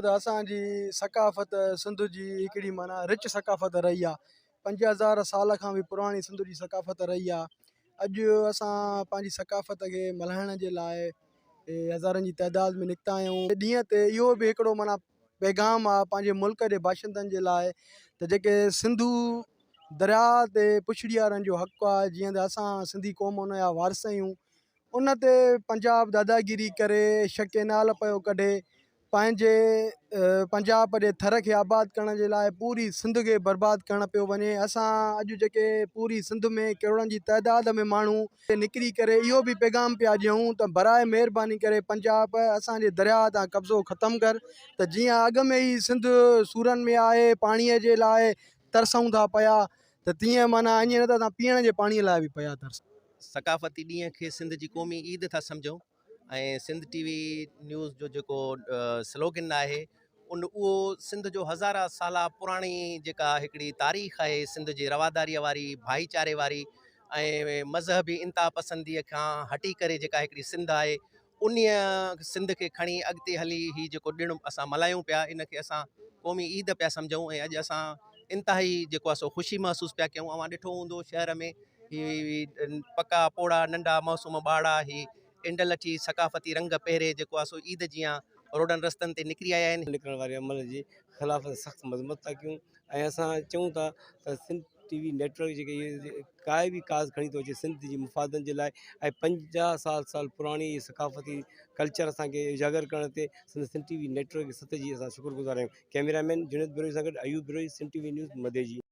ته اسان جي ثقافت سنڌ جي هڪڙي معنيٰ رچ ثقافت رهي آهي 5000 سال کان به پراڻي سنڌ جي ثقافت رهي آهي اڄ اسان پنهنجي ثقافت کي ملهائڻ جي لاء هزارن جي تعداد ۾ نڪتا آهيون ڏينهن تي اهو به هڪڙو معنيٰ پيغام آهي پنهنجي ملڪ جي باشندن جي لاء ته جيڪي سنڌو درياء تي پڇڙي وارن جو حق آهي جيئن ته اسان سنڌي قوم ان جا وارث آهيون ان تي پنجاب داداگيري ڪري ڇهه ڪينال پيو ڪڍي پنهنجي پنجاب جي ٿر کي آباد ڪرڻ جي لاء پوري سنڌ کي برباد ڪرڻ پيو وڃي اسان اڄ جيڪي پوري سنڌ ۾ ڪروڙن جي تعداد ۾ ماڻهو نڪري ڪري اهو به پيغام پيا ڏيون ته براء مهرباني ڪري پنجاب اسان جي درياهه تان قبضو ختم ڪر ته جيئن اڳ ۾ ئي سنڌ سورن ۾ آهي پاڻي جي لاء ترسون ٿا پيا ته تيئن معنيٰ ائين نه ته اسان پيئڻ جي پاڻي لاء به پيا ترسون. ثقافتي ڏينهن کي سنڌ جي قومي عيد ٿا سمجهون ۽ سنڌ ٽي وي نيوز جو جيڪو سلوگن آهي ان اهو سنڌ جو هزارا سالا پراڻي جيڪا هڪڙي تاريخ آهي سنڌ جي رواداري واري ڀائيچاري واري ۽ مذهبي انتها پسندي کان هٽي ڪري جيڪا هڪڙي سنڌ آهي انهيء سنڌ کي کڻي اڳتي هلي هي جيڪو ڏڻ اسان ملهايون پيا ان کي اسان قومي عيد پيا سمجهون ۽ اڄ اسان انتهائي جيڪو آهي سو خوشي محسوس پيا ڪيون اوهان ڏٺو هوندو شهر ۾ هي پڪا پوڙها ننڍا معصوم ٻارڙا هي انڊلٺي ثقافتي رنگ پهري جيڪو آهي سو عيد جيان روڊن رستن تي نڪري آيا آهن. نڪرڻ واري عمل جي خلاف سخت مذمت ٿا ڪيون ۽ اسان چئون ٿا ته سنڌ ٽي وي نيٽ ورڪ جيڪي اهي ڪائي به ڪاز کڻي ٿو اچي سنڌ جي مفادن جي لاء ۽ 50 سال سال پراڻي ثقافتي ڪلچر اسانکي اجاگر ڪرڻ تي سنڌ سنڌ ٽي وي نيٽ ورڪ ست جي اسان شڪر گذار آهيون ڪئميرا مين جنيد بروهي سان گڏ Ayub Brohi Sindh T V news Madeji.